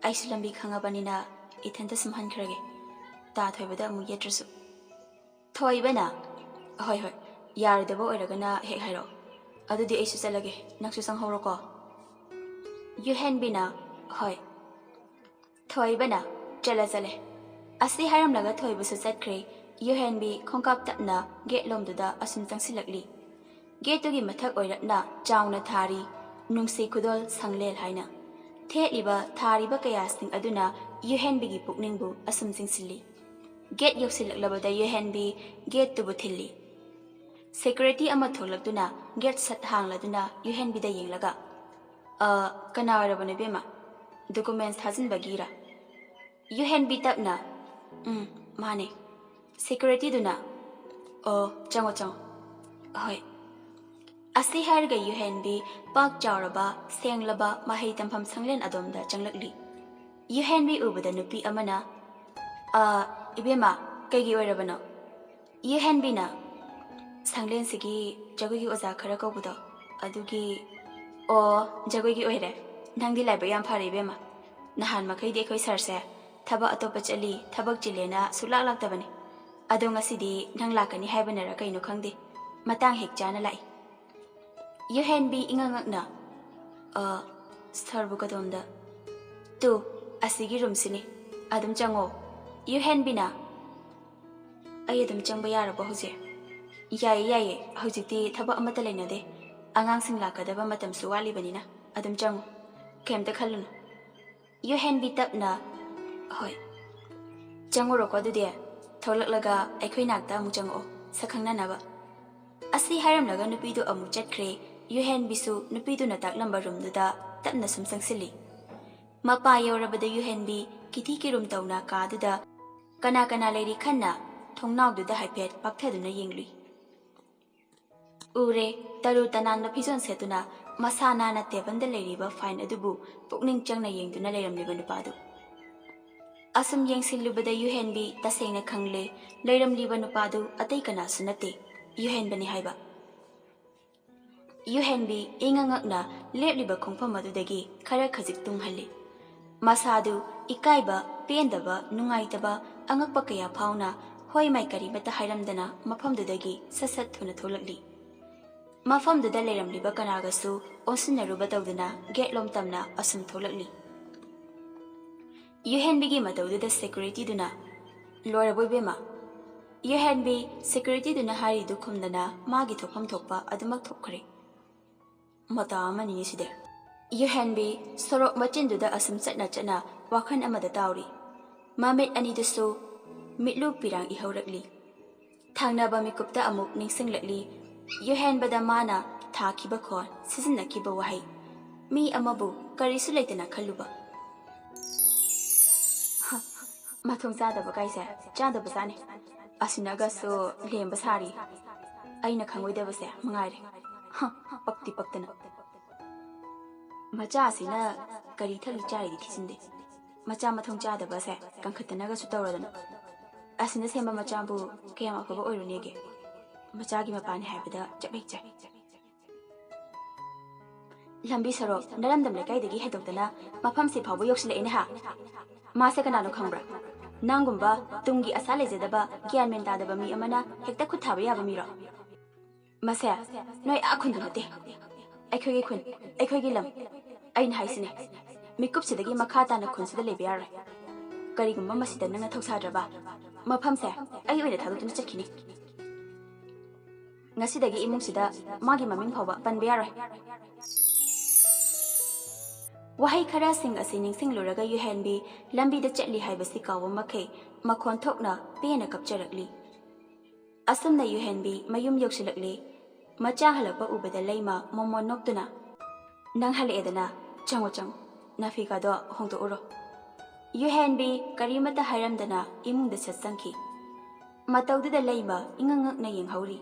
ꯑꯩꯁꯨ ꯂꯝꯕꯤ ꯈꯪꯉꯕꯅꯤꯅ ꯏꯊꯟꯇ ꯁꯨꯝ ꯍꯟꯈ꯭ꯔꯒꯦ, ꯇꯥ ꯊꯣꯏꯕꯗ ꯑꯃꯨꯛ ꯌꯦꯠꯇ꯭ꯔꯁꯨ꯫" ꯊꯣꯏꯕꯅ, "ꯍꯣꯏ, ꯍꯣꯏ, ꯌꯥꯔꯣꯏꯗꯕ ꯑꯣꯏꯔꯒꯅ ꯍꯦꯛ ꯍꯥꯏꯔꯛꯑꯣ꯫ ꯑꯗꯨꯗꯤ ꯑꯩꯁꯨ ꯆꯠꯂꯒꯦ, ꯅꯪꯁꯨ ꯆꯪꯍꯧꯔꯣꯀꯣ꯫" ꯌꯨꯍꯦꯟꯕꯤꯅ, "ꯍꯣꯏ꯫" ꯊꯣꯏꯕꯅ, "ꯆꯠꯂ ꯆꯠꯂꯦ꯫" ꯑꯁꯤ ꯍꯥꯏꯔꯝꯂꯒ ꯊꯣꯏꯕꯁꯨ ꯆꯠꯈ꯭ꯔꯦ꯫ ꯌꯨꯍꯦꯟꯕꯤ ꯈꯣꯡꯀꯥꯞ ꯇꯞꯅ ꯒꯦꯠ ꯂꯣꯝꯗꯨꯗ ꯑꯁꯨꯝ ꯆꯪꯁꯤꯜꯂꯛꯂꯤ꯫ ꯒꯦꯠꯇꯨꯒꯤ ꯃꯊꯛ ꯑꯣꯏꯔꯞꯅ ꯆꯥꯎꯅ ꯊꯥꯔꯤ, "ꯅꯨꯡꯁꯤ ꯈꯨꯗꯣꯜ ꯁꯪꯂꯦꯜ" ꯍꯥꯏꯅ꯫ ꯊꯦꯠꯂꯤꯕ, ꯊꯥꯔꯤꯕ ꯀꯌꯥꯁꯤꯡ ꯑꯗꯨꯅ ꯌꯨꯍꯦꯟꯕꯤꯒꯤ ꯄꯨꯛꯅꯤꯡꯕꯨ ꯑꯁꯨꯝ ꯆꯤꯡꯁꯤꯜꯂꯤ꯫ ꯒꯦꯠ ꯌꯧꯁꯤꯜꯂꯛꯂꯕꯗ ꯌꯨꯍꯦꯟꯕꯤ ꯒꯦꯠꯇꯨꯕꯨ ꯊꯤꯜꯂꯤ꯫ ꯁꯦꯀ꯭ꯌꯨꯔꯤꯇꯤ ꯑꯃ ꯊꯣꯛꯂꯛꯇꯨꯅ ꯒꯦꯠ ꯁꯠ ꯍꯥꯡꯂꯗꯨꯅ ꯌꯨꯍꯦꯟꯕꯤꯗ ꯌꯦꯡꯂꯒ, "ꯑ, ꯀꯅꯥ ꯑꯣꯏꯔꯕꯅꯣ ꯏꯕꯦꯝꯃ? ꯗꯣꯀꯨꯃꯦꯟꯁ ꯊꯥꯖꯤꯟꯕꯒꯤꯔ?" ꯌꯨꯍꯦꯟꯕꯤ ꯇꯞꯅ, "ꯎꯝ, ꯃꯥꯅꯦ꯫" ꯁꯦꯀ꯭ꯌꯨꯔꯤꯇꯤꯗꯨꯅ, "ꯑꯣ, ꯆꯪꯉꯣ, ꯆꯪꯉꯣ꯫" ꯑꯍꯣꯏ꯫ ꯑꯁꯤ ꯍꯥꯏꯔꯒ ꯌꯨꯍꯦꯟꯕꯤ ꯄꯥꯛ ꯆꯥꯎꯔꯕ, ꯁꯦꯡꯂꯕ ꯃꯍꯩ ꯇꯝꯐꯝ ꯁꯪꯂꯦꯟ ꯑꯗꯣꯝꯗ ꯆꯪꯂꯛꯂꯤ꯫ ꯌꯨꯍꯦꯟꯕꯤ ꯎꯕꯗ ꯅꯨꯄꯤ ꯑꯃꯅ, "ꯑ, ꯏꯕꯦꯝꯃ, ꯀꯩꯒꯤ ꯑꯣꯏꯔꯕꯅꯣ?" ꯌꯨꯍꯦꯟꯕꯤꯅ, "ꯁꯪꯂꯦꯟꯁꯤꯒꯤ ꯖꯒꯣꯏꯒꯤ ꯑꯣꯖꯥ ꯈꯔ ꯀꯧꯕꯗꯣ, ꯑꯗꯨꯒꯤ꯫" "ꯑꯣ, ꯖꯒꯣꯏꯒꯤ ꯑꯣꯏꯔꯦ꯫ ꯅꯪꯗꯤ ꯂꯥꯏꯕꯛ ꯌꯥꯝ ꯐꯔꯦ ꯏꯕꯦꯝꯃ꯫ ꯅꯍꯥꯟ ꯃꯈꯩꯗꯤ ꯑꯩꯈꯣꯏ ꯁꯥꯔꯁꯦ ꯊꯕꯛ ꯑꯇꯣꯞꯄ ꯆꯠꯂꯤ, ꯊꯕꯛ ꯆꯤꯜꯂꯦꯅ ꯁꯨꯛꯂꯥꯛ ꯂꯥꯛꯇꯕꯅꯤ꯫ ꯑꯗꯣ ꯉꯁꯤꯗꯤ ꯅꯪ ꯂꯥꯛꯀꯅꯤ ꯍꯥꯏꯕꯅꯔ ꯀꯩꯅꯣ ꯈꯪꯗꯦ, ꯃꯇꯥꯡ ꯍꯦꯛ ꯆꯥꯅ ꯂꯥꯛꯏ꯫" ꯌꯨꯍꯦꯟꯕꯤ ꯏꯉꯛ ꯉꯛꯅ, "ꯑ, ꯁꯥꯔꯕꯨ ꯀꯗꯣꯝꯗ?" "ꯇꯨ, ꯑꯁꯤꯒꯤ ꯔꯨꯝꯁꯤꯅꯤ꯫ ꯑꯗꯨꯝ ꯆꯪꯉꯣ꯫" ꯌꯨꯍꯦꯟꯕꯤꯅ, "ꯑꯩ ꯑꯗꯨꯝ ꯆꯪꯕ ꯌꯥꯔꯕꯣ ꯍꯧꯖꯤꯛ?" "ꯌꯥꯏꯌꯦ, ꯌꯥꯏꯌꯦ꯫ ꯍꯧꯖꯤꯛꯇꯤ ꯊꯕꯛ ꯑꯃꯠꯇ ꯂꯩꯅꯗꯦ꯫ ꯑꯉꯥꯡꯁꯤꯡ ꯂꯥꯛꯀꯗꯕ ꯃꯇꯝꯁꯨ ꯋꯥꯠꯂꯤꯕꯅꯤꯅ꯫ ꯑꯗꯨꯝ ꯆꯪꯉꯨ꯫ ꯀꯩꯝꯇ ꯈꯜꯂꯨꯅꯨ꯫" ꯌꯨꯍꯦꯟꯕꯤ ꯇꯞꯅ, "ꯍꯣꯏ꯫ ꯆꯪꯉꯨꯔꯣꯀꯣ ꯑꯗꯨꯗꯤ꯫ ꯊꯣꯛꯂꯛꯂꯒ ꯑꯩꯈꯣꯏ ꯅꯥꯛꯇ ꯑꯃꯨꯛ ꯆꯪꯉꯛꯑꯣ, ꯁꯛ ꯈꯪꯅꯅꯕ꯫" ꯑꯁꯤ ꯍꯥꯏꯔꯝꯂꯒ ꯅꯨꯄꯤꯗꯨ ꯑꯃꯨꯛ ꯆꯠꯈ꯭ꯔꯦ꯫ ꯌꯨꯍꯦꯟꯕꯤꯁꯨ ꯅꯨꯄꯤꯗꯨꯅ ꯇꯥꯛꯂꯝꯕ ꯔꯨꯝꯗꯨꯗ ꯇꯞꯅ ꯁꯨꯝ ꯆꯪꯁꯤꯜꯂꯤ꯫ ꯃꯄꯥ ꯌꯧꯔꯕꯗ ꯌꯨꯍꯦꯟꯕꯤ ꯀꯤꯊꯤ ꯀꯤꯔꯨꯝ ꯇꯧꯅ ꯀꯥꯗꯨꯗ ꯀꯅꯥ ꯀꯅꯥ ꯂꯩꯔꯤ ꯈꯟꯅ ꯊꯣꯡꯅꯥꯎꯗꯨꯗ ꯍꯥꯏꯐꯦꯠ ꯄꯥꯛꯊꯗꯨꯅ ꯌꯦꯡꯂꯨꯏ꯫ ꯎꯔꯦ, ꯇꯔꯨ ꯇꯅꯥꯟꯕ ꯐꯤꯖꯣꯜ ꯁꯦꯠꯇꯨꯅ ꯃꯁꯥ ꯅꯥꯟꯅ ꯇꯦꯕꯜꯗ ꯂꯩꯔꯤꯕ ꯐꯥꯏꯜ ꯑꯗꯨꯕꯨ ꯄꯨꯛꯅꯤꯡ ꯆꯪꯅ ꯌꯦꯡꯗꯨꯅ ꯂꯩꯔꯝꯂꯤꯕ ꯅꯨꯄꯥꯗꯨ꯫ ꯑꯁꯨꯝ ꯌꯦꯡꯁꯤꯜꯂꯨꯕꯗ ꯌꯨꯍꯦꯟꯕꯤ ꯇꯁꯦꯡꯅ ꯈꯪꯂꯦ, ꯂꯩꯔꯝꯂꯤꯕ ꯅꯨꯄꯥꯗꯨ ꯑꯇꯩ ꯀꯅꯥꯁꯨ ꯅꯠꯇꯦ, ꯌꯨꯍꯦꯟꯕꯅꯤ ꯍꯥꯏꯕ꯫ ꯌꯨꯍꯦꯟꯕꯤ ꯏꯉꯛ ꯉꯛꯅ ꯂꯦꯞꯂꯤꯕ ꯈꯣꯡꯐꯝ ꯑꯗꯨꯗꯒꯤ ꯈꯔ ꯈꯖꯤꯛ ꯇꯨꯡꯍꯜꯂꯤ꯫ ꯃꯁꯥꯗꯨ ꯏꯀꯥꯏꯕ, ꯄꯦꯟꯗꯕ, ꯅꯨꯡꯉꯥꯏꯇꯕ, ꯑꯉꯛꯄ ꯀꯌꯥ ꯐꯥꯎꯅ ꯍꯣꯏ ꯃꯥꯏ ꯀꯔꯤꯃꯠꯇ ꯍꯥꯏꯔꯝꯗꯅ ꯃꯐꯝꯗꯨꯗꯒꯤ ꯁꯠ ꯁꯠ ꯊꯨꯅ ꯊꯣꯛꯂꯛꯂꯤ꯫ ꯃꯐꯝꯗꯨꯗ ꯂꯩꯔꯝꯂꯤꯕ ꯀꯅꯥꯒꯁꯨ ꯑꯣꯟꯁꯤꯟꯅꯔꯨꯕ ꯇꯧꯗꯅ ꯒꯦꯠꯂꯣꯝ ꯇꯝꯅ ꯑꯁꯨꯝ ꯊꯣꯛꯂꯛꯂꯤ꯫ ꯌꯨꯍꯦꯟꯕꯤꯒꯤ ꯃꯇꯧꯗꯨꯗ ꯁꯦꯀ꯭ꯌꯨꯔꯤꯇꯤꯗꯨꯅ, "ꯂꯣꯏꯔꯕꯣ ꯏꯕꯦꯝꯃ?" ꯌꯨꯍꯦꯟꯕꯤ ꯁꯦꯀ꯭ꯌꯨꯔꯤꯇꯤꯗꯨꯅ ꯍꯥꯏꯔꯤꯗꯨ ꯈꯨꯝꯗꯅ ꯃꯥꯒꯤ ꯊꯣꯛꯐꯝ ꯊꯣꯛꯄ ꯑꯗꯨꯃꯛ ꯊꯣꯛꯈ꯭ꯔꯦ꯫ ꯃꯇꯥ ꯑꯃꯅꯤꯅꯦ ꯁꯤꯗꯤ꯫ ꯌꯨꯍꯦꯟꯕꯤ ꯁꯣꯔꯣꯛ ꯃꯆꯤꯟꯗꯨꯗ ꯑꯁꯨꯝ ꯆꯠꯅ ꯆꯠꯅ ꯋꯥꯈꯜ ꯑꯃꯗ ꯇꯥꯎꯔꯤ꯫ ꯃꯃꯤꯠ ꯑꯅꯤꯗꯨꯁꯨ ꯃꯤꯠꯂꯨ ꯄꯤꯔꯥꯡ ꯏꯍꯧꯔꯛꯂꯤ꯫ ꯊꯪꯅꯕ ꯃꯤꯀꯨꯞꯇ ꯑꯃꯨꯛ ꯅꯤꯡꯁꯤꯡꯂꯛꯂꯤ꯫ ꯌꯨꯍꯦꯟꯕꯗ ꯃꯥꯅ ꯊꯥꯈꯤꯕ ꯈꯣꯟ, ꯁꯤꯖꯤꯟꯅꯈꯤꯕ ꯋꯥꯍꯩ, "ꯃꯤ ꯑꯃꯕꯨ ꯀꯔꯤꯁꯨ ꯂꯩꯇꯅ ꯈꯜꯂꯨꯕ꯫" ꯍ, ꯃꯊꯣꯡ ꯆꯥꯗꯕ ꯀꯥꯏꯁꯦ ꯆꯥꯗꯕꯖꯥꯠꯅꯤ꯫ ꯑꯁꯤꯅꯒꯁꯨ ꯂꯦꯝꯕ ꯁꯥꯔꯤ꯫ ꯑꯩꯅ ꯈꯪꯉꯣꯏꯗꯕꯁꯦ ꯃꯉꯥꯏꯔꯦ꯫ ꯍ, ꯄꯛꯇꯤ ꯄꯛꯇꯅ꯫ ꯃꯆꯥꯁꯤꯅ ꯀꯔꯤ ꯊꯛꯂꯤ ꯆꯥꯔꯤꯗꯤ ꯊꯤꯖꯤꯟꯗꯦ꯫ ꯃꯆꯥ ꯃꯊꯣꯡ ꯆꯥꯗꯕꯁꯦ ꯀꯟꯈꯠꯇꯅꯒꯁꯨ ꯇꯧꯔꯗꯅ꯫ ꯑꯁꯤꯅ ꯁꯦꯝꯕ ꯃꯆꯥꯕꯨ ꯀꯌꯥꯝ ꯑꯐꯕ ꯑꯣꯏꯔꯨꯅꯦꯒꯦ? ꯃꯆꯥꯒꯤ ꯃꯄꯥꯅꯤ ꯍꯥꯏꯕꯗ ꯆꯞ ꯍꯦꯛ ꯆꯥꯏ꯫ ꯂꯝꯕꯤ ꯁꯣꯔꯣꯛ ꯅꯔꯝꯗꯝ ꯂꯩꯀꯥꯏꯗꯒꯤ ꯍꯦꯟꯗꯣꯛꯇꯅ ꯃꯐꯝꯁꯤ ꯐꯥꯎꯕ ꯌꯧꯁꯤꯜꯂꯛꯑꯦꯅꯦ ꯍꯥ? ꯃꯥꯁꯦ ꯀꯅꯥꯅꯣ ꯈꯪꯕ꯭ꯔꯥ? ꯅꯪꯒꯨꯝꯕ ꯇꯨꯡꯒꯤ ꯑꯁꯥ ꯂꯩꯖꯗꯕ, ꯒ꯭ꯌꯥꯟ ꯃꯦꯟ ꯇꯥꯗꯕ ꯃꯤ ꯑꯃꯅ ꯍꯦꯛꯇ ꯈꯨꯠ ꯊꯥꯕ ꯌꯥꯕ ꯃꯤꯔꯣ? ꯃꯁꯦ ꯅꯣꯏ ꯑꯥ ꯈꯨꯟꯗꯨ ꯅꯠꯇꯦ꯫ ꯑꯩꯈꯣꯏꯒꯤ ꯈꯨꯟ, ꯑꯩꯈꯣꯏꯒꯤ ꯂꯝ꯫ ꯑꯩꯅ ꯍꯥꯏꯁꯤꯅꯦ, ꯃꯤꯀꯨꯞꯁꯤꯗꯒꯤ ꯃꯈꯥ ꯇꯥꯅ ꯈꯨꯟꯁꯤꯗ ꯂꯩꯕ ꯌꯥꯔꯣꯏ꯫ ꯀꯔꯤꯒꯨꯝꯕ ꯃꯁꯤꯗ ꯅꯪꯅ ꯊꯧꯁꯥꯗ꯭ꯔꯕ, ꯃꯐꯝꯁꯦ ꯑꯩ ꯑꯣꯏꯅ ꯊꯥꯗꯣꯛꯇꯨꯅ ꯆꯠꯈꯤꯅꯤ꯫ ꯉꯁꯤꯗꯒꯤ ꯏꯃꯨꯡꯁꯤꯗ ꯃꯥꯒꯤ ꯃꯃꯤꯡ ꯐꯥꯎꯕ ꯄꯟꯕ ꯌꯥꯔꯣꯏ꯫ ꯋꯥꯍꯩ ꯈꯔꯁꯤꯡ ꯑꯁꯤ ꯅꯤꯡꯁꯤꯡꯂꯨꯔꯒ ꯌꯨꯍꯦꯟꯕꯤ ꯂꯝꯕꯤꯗ ꯆꯠꯂꯤ ꯍꯥꯏꯕꯁꯤ ꯀꯥꯎꯕ ꯃꯈꯩ ꯃꯈꯣꯟ ꯊꯣꯛꯅ ꯄꯦꯟꯅ ꯀꯞꯆꯔꯛꯂꯤ꯫ ꯑꯁꯨꯝꯅ ꯌꯨꯍꯦꯟꯕꯤ ꯃꯌꯨꯝ ꯌꯧꯁꯤꯜꯂꯛꯂꯤ꯫ ꯃꯆꯥ ꯍꯜꯂꯛꯄ ꯎꯕꯗ ꯂꯩꯃ ꯃꯣꯃꯣꯟ ꯅꯣꯛꯇꯨꯅ, "ꯅꯪ ꯍꯜꯂꯛꯑꯦꯗꯅ, ꯆꯪꯉꯣ ꯆꯪꯉꯣ, ꯅꯥꯐꯤꯒꯥꯗꯣ ꯍꯣꯡꯗꯣꯛꯎꯔꯣ꯫" ꯌꯨꯍꯦꯟꯕꯤ ꯀꯔꯤꯃꯠꯇ ꯍꯥꯏꯔꯝꯗꯅ ꯏꯃꯨꯡꯗ ꯁꯠ ꯆꯪꯈꯤ꯫ ꯃꯇꯧꯗꯨꯗ ꯂꯩꯃ ꯏꯉꯛ ꯉꯛꯅ ꯌꯦꯡꯍꯧꯔꯤ꯫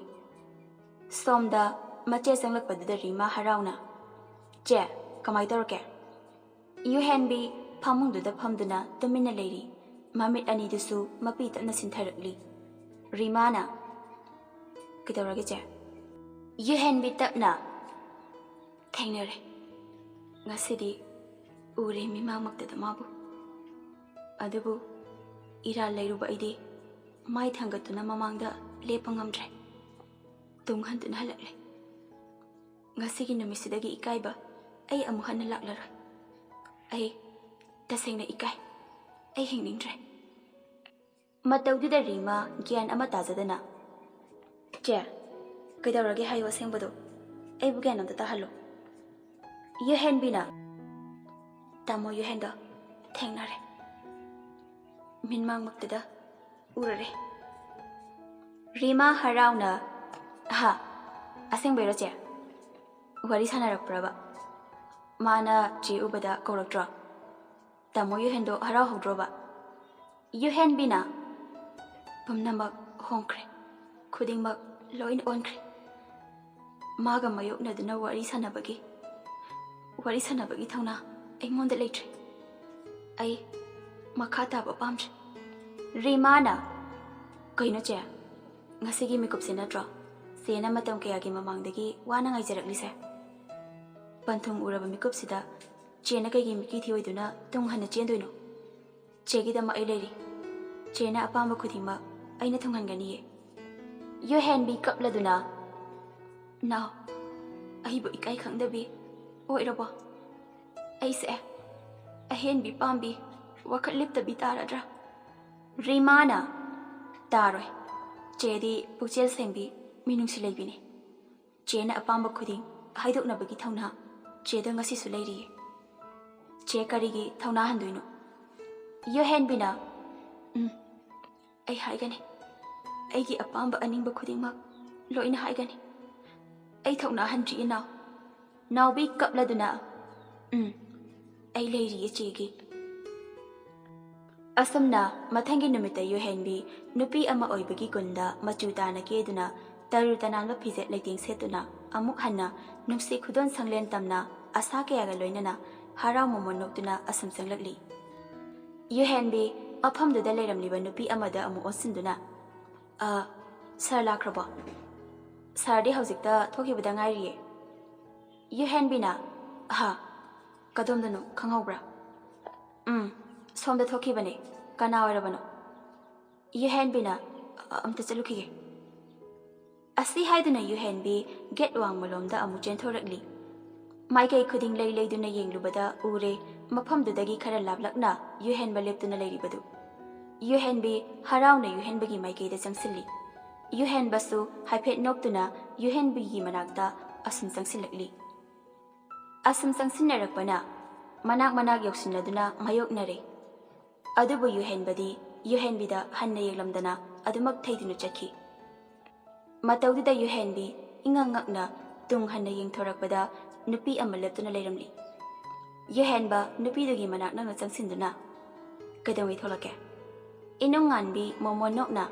ꯁꯣꯝꯗ ꯃꯆꯦ ꯆꯪꯂꯛꯄꯗꯨꯗ ꯔꯤꯃꯥ ꯍꯔꯥꯎꯅ, "ꯆꯦ, ꯀꯃꯥꯏ ꯇꯧꯔꯛꯀꯦ?" ꯌꯨꯍꯦꯟꯕꯤ ꯐꯃꯨꯡꯗꯨꯗ ꯐꯝꯗꯨꯅ ꯇꯨꯃꯤꯟꯅ ꯂꯩꯔꯤ꯫ ꯃꯃꯤꯠ ꯑꯅꯤꯗꯨꯁꯨ ꯃꯄꯤ ꯇꯞꯅ ꯁꯤꯟꯊꯔꯛꯂꯤ꯫ ꯔꯤꯃꯥꯅ, "ꯀꯩꯗꯧꯔꯒꯦ ꯆꯦ?" ꯌꯨꯍꯦꯟꯕꯤ ꯇꯞꯅ, "ꯊꯦꯡꯅꯔꯦ꯫ ꯉꯁꯤꯗꯤ ꯎꯔꯦ ꯃꯤꯃꯥꯡꯃꯛꯇꯗ ꯃꯥꯕꯨ꯫ ꯑꯗꯨꯕꯨ ꯏꯔꯥꯜ ꯂꯩꯔꯨꯕ ꯑꯩꯗꯤ ꯃꯥꯏ ꯊꯥꯡꯒꯠꯇꯨꯅ ꯃꯃꯥꯡꯗ ꯂꯦꯞꯄ ꯉꯝꯗ꯭ꯔꯦ꯫ ꯇꯨꯡ ꯍꯟꯗꯨꯅ ꯍꯜꯂꯛꯂꯦ꯫ ꯉꯁꯤꯒꯤ ꯅꯨꯃꯤꯠꯁꯤꯗꯒꯤ ꯏꯀꯥꯏꯕ ꯑꯩ ꯑꯃꯨꯛ ꯍꯟꯅ ꯂꯥꯛꯂꯔꯣꯏ꯫ ꯑꯩ ꯇꯁꯦꯡꯅ ꯏꯀꯥꯏ꯫ ꯑꯩ ꯍꯤꯡꯅꯤꯡꯗ꯭ꯔꯦ꯫" ꯃꯇꯧꯗꯨꯗ ꯔꯤꯃꯥ ꯒ꯭ꯌꯥꯟ ꯑꯃ ꯇꯥꯖꯗꯅ, "ꯆꯦ, ꯀꯩꯗꯧꯔꯒꯦ ꯍꯥꯏꯌꯨ ꯑꯁꯦꯡꯕꯗꯣ? ꯑꯩꯕꯨ ꯒ꯭ꯌꯥꯟ ꯑꯝꯇ ꯇꯥꯍꯜꯂꯣ꯫" ꯌꯨꯍꯦꯟꯕꯤꯅ, "ꯇꯥꯃꯣ ꯌꯨꯍꯦꯟꯗꯣ ꯊꯦꯡꯅꯔꯦ꯫ ꯃꯤꯠꯃꯥꯡꯃꯛꯇꯗ ꯎꯔꯔꯦ꯫" ꯔꯤꯃꯥ ꯍꯔꯥꯎꯅ, "ꯍꯥ? ꯑꯁꯦꯡꯕꯩꯔꯣ ꯆꯦ? ꯋꯥꯔꯤ ꯁꯥꯟꯅꯔꯛꯄ꯭ꯔꯕ? ꯃꯥꯅ ꯆꯦ ꯎꯕꯗ ꯀꯧꯔꯛꯇ꯭ꯔꯣ? ꯇꯥꯃꯣ ꯌꯨꯍꯦꯟꯗꯣ ꯍꯔꯥꯎꯍꯧꯗ꯭ꯔꯣꯕ?" ꯌꯨꯍꯦꯟꯕꯤꯅ, "ꯄꯨꯝꯅꯃꯛ ꯍꯣꯡꯈ꯭ꯔꯦ꯫ ꯈꯨꯗꯤꯡꯃꯛ ꯂꯣꯏꯅ ꯑꯣꯟꯈ꯭ꯔꯦ꯫ ꯃꯥꯒ ꯃꯥꯌꯣꯛꯅꯗꯨꯅ ꯋꯥꯔꯤ ꯁꯥꯟꯅꯕꯒꯤ, ꯋꯥꯔꯤ ꯁꯥꯟꯅꯕꯒꯤ ꯊꯧꯅꯥ ꯑꯩꯉꯣꯟꯗ ꯂꯩꯇ꯭ꯔꯦ꯫ ꯑꯩ ꯃꯈꯥ ꯇꯥꯕ ꯄꯥꯝꯗ꯭ꯔꯦ꯫ ꯔꯤꯃꯥꯅ, "ꯀꯩꯅꯣ ꯆꯦ? ꯉꯁꯤꯒꯤ ꯃꯤꯀꯨꯞꯁꯦ ꯅꯠꯇ꯭ꯔꯣ ꯆꯦꯅ ꯃꯇꯝ ꯀꯌꯥꯒꯤ ꯃꯃꯥꯡꯗꯒꯤ ꯋꯥꯅ ꯉꯥꯏꯖꯔꯛꯂꯤꯁꯦ?" ꯄꯟꯊꯨꯡ ꯎꯔꯕ ꯃꯤꯀꯨꯞꯁꯤꯗ ꯆꯦꯅ ꯀꯩꯒꯤ ꯃꯤꯠꯀꯤ ꯊꯤꯑꯣꯏꯗꯨꯅ ꯇꯨꯡ ꯍꯟꯅ ꯆꯦꯟꯗꯣꯏꯅꯣ? ꯆꯦꯒꯤꯗꯃꯛ ꯑꯩ ꯂꯩꯔꯤ꯫ ꯆꯦꯅ ꯑꯄꯥꯝꯕ ꯈꯨꯗꯤꯡꯃꯛ ꯑꯩꯅ ꯊꯨꯡꯍꯟꯒꯅꯤꯌꯦ꯫ ꯌꯨꯍꯦꯟꯕꯤ ꯀꯞꯂꯗꯨꯅ, "ꯅꯥꯎ, ꯑꯩꯕꯨ ꯏꯀꯥꯏ ꯈꯪꯗꯕꯤ ꯑꯣꯏꯔꯕꯣ? ꯑꯩꯁꯦ ꯑꯍꯦꯟꯕꯤ ꯄꯥꯝꯕꯤ, ꯋꯥꯈꯜ ꯂꯤꯞꯇꯕꯤ ꯇꯥꯔꯗ꯭ꯔꯥ?" ꯔꯤꯃꯥꯅ, "ꯇꯥꯔꯣꯏ꯫ ꯆꯦꯗꯤ ꯄꯨꯛꯆꯦꯜ ꯁꯦꯡꯕꯤ, ꯃꯤꯅꯨꯡꯁꯤ ꯂꯩꯕꯤꯅꯤ꯫ ꯆꯦꯅ ꯑꯄꯥꯝꯕ ꯈꯨꯗꯤꯡ ꯍꯥꯏꯗꯣꯛꯅꯕꯒꯤ ꯊꯧꯅꯥ ꯆꯦꯗ ꯉꯁꯤꯁꯨ ꯂꯩꯔꯤꯌꯦ꯫ ꯆꯦ ꯀꯔꯤꯒꯤ ꯊꯧꯅꯥ ꯍꯟꯗꯣꯏꯅꯣ?" ꯌꯨꯍꯦꯟꯕꯤꯅ, "ꯎꯝ, ꯑꯩ ꯍꯥꯏꯒꯅꯤ꯫ ꯑꯩꯒꯤ ꯑꯄꯥꯝꯕ ꯑꯅꯤꯡꯕ ꯈꯨꯗꯤꯡꯃꯛ ꯂꯣꯏꯅ ꯍꯥꯏꯒꯅꯤ꯫ ꯑꯩ ꯊꯧꯅꯥ ꯍꯟꯗ꯭ꯔꯤ ꯏꯅꯥꯎ꯫" ꯅꯥꯎꯕꯤ ꯀꯞꯂꯗꯨꯅ, "ꯎꯝ, ꯑꯩ ꯂꯩꯔꯤꯌꯦ ꯆꯦꯒꯤ꯫" ꯑꯁꯨꯝꯅ ꯃꯊꯪꯒꯤ ꯅꯨꯃꯤꯠꯇ ꯌꯨꯍꯦꯟꯕꯤ ꯅꯨꯄꯤ ꯑꯃ ꯑꯣꯏꯕꯒꯤ ꯒꯨꯟꯗ ꯃꯆꯨ ꯇꯥꯅ ꯀꯦꯗꯨꯅ, ꯇꯔꯨ ꯇꯅꯥꯟꯕ ꯐꯤꯖꯦꯠ ꯂꯩꯇꯦꯡ ꯁꯦꯠꯇꯨꯅ, ꯑꯃꯨꯛ ꯍꯟꯅ ꯅꯨꯡꯁꯤ ꯈꯨꯗꯣꯟ ꯁꯪꯂꯦꯟ ꯇꯝꯅ ꯑꯁꯥ ꯀꯌꯥꯒ ꯂꯣꯏꯅꯅ ꯍꯔꯥꯎ ꯃꯃꯣꯟ ꯅꯣꯛꯇꯨꯅ ꯑꯁꯨꯝ ꯆꯪꯂꯛꯂꯤ꯫ ꯌꯨꯍꯦꯟꯕꯤ ꯃꯐꯝꯗꯨꯗ ꯂꯩꯔꯝꯂꯤꯕ ꯅꯨꯄꯤ ꯑꯃꯗ ꯑꯃꯨꯛ ꯑꯣꯟꯁꯤꯟꯗꯨꯅ, "ꯑ, ꯁꯥꯔ ꯂꯥꯛꯈ꯭ꯔꯕꯣ? ꯁꯥꯔꯗꯤ ꯍꯧꯖꯤꯛꯇ ꯊꯣꯛꯈꯤꯕꯗ ꯉꯥꯏꯔꯤꯌꯦ꯫" ꯌꯨꯍꯦꯟꯕꯤꯅ, "ꯑꯍꯥ, ꯀꯗꯣꯝꯗꯅꯣ ꯈꯪꯍꯧꯕ꯭ꯔꯥ?" "ꯎꯝ, ꯁꯣꯝꯗ ꯊꯣꯛꯈꯤꯕꯅꯦ꯫ ꯀꯅꯥ ꯑꯣꯏꯔꯕꯅꯣ?" ꯌꯨꯍꯦꯟꯕꯤꯅ, "ꯑ-, ꯑꯝꯇ ꯆꯠꯂꯨꯈꯤꯒꯦ꯫" ꯑꯁꯤ ꯍꯥꯏꯗꯨꯅ ꯌꯨꯍꯦꯟꯕꯤ ꯒꯦꯠ ꯋꯥꯡꯃꯂꯣꯝꯗ ꯑꯃꯨꯛ ꯆꯦꯟꯊꯣꯔꯛꯂꯤ꯫ ꯃꯥꯏꯀꯩ ꯈꯨꯗꯤꯡ ꯂꯩ ꯂꯩꯗꯨꯅ ꯌꯦꯡꯂꯨꯕꯗ ꯎꯔꯦ, ꯃꯐꯝꯗꯨꯗꯒꯤ ꯈꯔ ꯂꯥꯞꯂꯛꯅ ꯌꯨꯍꯦꯟꯕ ꯂꯦꯞꯇꯨꯅ ꯂꯩꯔꯤꯕꯗꯨ꯫ ꯌꯨꯍꯦꯟꯕꯤ ꯍꯔꯥꯎꯅ ꯌꯨꯍꯦꯟꯕꯒꯤ ꯃꯥꯏꯀꯩꯗ ꯆꯪꯁꯤꯜꯂꯤ꯫ ꯌꯨꯍꯦꯟꯕꯁꯨ ꯍꯥꯏꯐꯦꯠ ꯅꯣꯛꯇꯨꯅ ꯌꯨꯍꯦꯟꯕꯤꯒꯤ ꯃꯅꯥꯛꯇ ꯑꯁꯨꯝ ꯆꯪꯁꯤꯜꯂꯛꯂꯤ꯫ ꯑꯁꯨꯝ ꯆꯪꯁꯤꯟꯅꯔꯛꯄꯅ ꯃꯅꯥꯛ ꯃꯅꯥꯛ ꯌꯧꯁꯤꯟꯅꯗꯨꯅ ꯃꯥꯌꯣꯛꯅꯔꯦ꯫ ꯑꯗꯨꯕꯨ ꯌꯨꯍꯦꯟꯕꯗꯤ ꯌꯨꯍꯦꯟꯕꯤꯗ ꯍꯟꯅ ꯌꯦꯡꯂꯝꯗꯅ ꯑꯗꯨꯃꯛ ꯊꯩꯗꯨꯅ ꯆꯠꯈꯤ꯫ ꯃꯇꯧꯗꯨꯗ ꯌꯨꯍꯦꯟꯕꯤ ꯏꯉꯛ ꯉꯛꯅ ꯇꯨꯡ ꯍꯟꯅ ꯌꯦꯡꯊꯣꯔꯛꯄꯗ ꯅꯨꯄꯤ ꯑꯃ ꯂꯦꯞꯇꯨꯅ ꯂꯩꯔꯝꯂꯤ꯫ ꯌꯨꯍꯦꯟꯕ ꯅꯨꯄꯤꯗꯨꯒꯤ ꯃꯅꯥꯛ ꯅꯛꯅ ꯆꯪꯁꯤꯟꯗꯨꯅ, "ꯀꯩꯗꯧꯉꯩ ꯊꯣꯛꯂꯛꯀꯦ?" ꯏꯅꯨꯡ ꯉꯥꯟꯕꯤ ꯃꯣꯃꯣꯟ ꯅꯣꯛꯅ,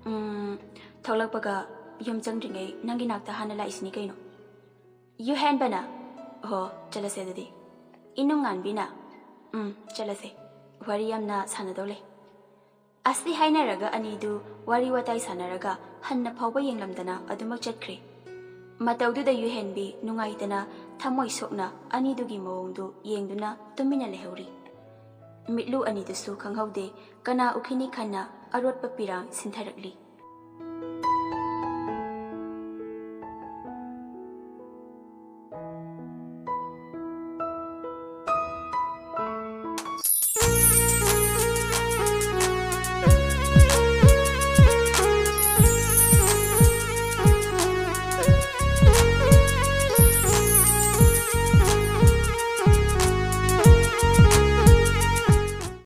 "ꯎꯝ, ꯊꯣꯛꯂꯛꯄꯒ ꯌꯨꯝ ꯆꯪꯗ꯭ꯔꯤꯉꯩ ꯅꯪꯒꯤ ꯅꯥꯛꯇ ꯍꯥꯟꯅ ꯂꯥꯛꯏꯁꯤꯅꯤ ꯀꯩꯅꯣ꯫ ꯌꯨꯍꯦꯟꯕꯅ, "ꯑꯣꯍꯣ, ꯆꯠꯂꯁꯦ ꯑꯗꯨꯗꯤ꯫" ꯏꯅꯨꯡꯉꯥꯟꯕꯤꯅ, "ꯎꯝ, ꯆꯠꯂꯁꯦ꯫ ꯋꯥꯔꯤ ꯌꯥꯝꯅ ꯁꯥꯟꯅꯗꯧ ꯂꯩ꯫" ꯑꯁꯤ ꯍꯥꯏꯅꯔꯒ ꯑꯅꯤꯗꯨ ꯋꯥꯔꯤ ꯋꯥꯇꯥꯏ ꯁꯥꯟꯅꯔꯒ ꯍꯟꯅ ꯐꯥꯎꯕ ꯌꯦꯡꯂꯝꯗꯅ ꯑꯗꯨꯃꯛ ꯆꯠꯈ꯭ꯔꯦ꯫ ꯃꯇꯧꯗꯨꯗ ꯌꯨꯍꯦꯟꯕꯤ ꯅꯨꯡꯉꯥꯏꯇꯅ ꯊꯃꯣꯏ ꯁꯣꯛꯅ ꯑꯅꯤꯗꯨꯒꯤ ꯃꯑꯣꯡꯗꯨ ꯌꯦꯡꯗꯨꯅ ꯇꯨꯃꯤꯟꯅ ꯂꯩꯍꯧꯔꯤ꯫ ꯃꯤꯠꯂꯨ ꯑꯅꯤꯗꯨꯁꯨ ꯈꯪꯍꯧꯗꯦ ꯀꯅꯥ ꯎꯈꯤꯅꯤ ꯈꯟꯅ ꯑꯔꯣꯠꯄ ꯄꯤꯔꯥꯡ ꯁꯤꯟꯊꯔꯛꯂꯤ꯫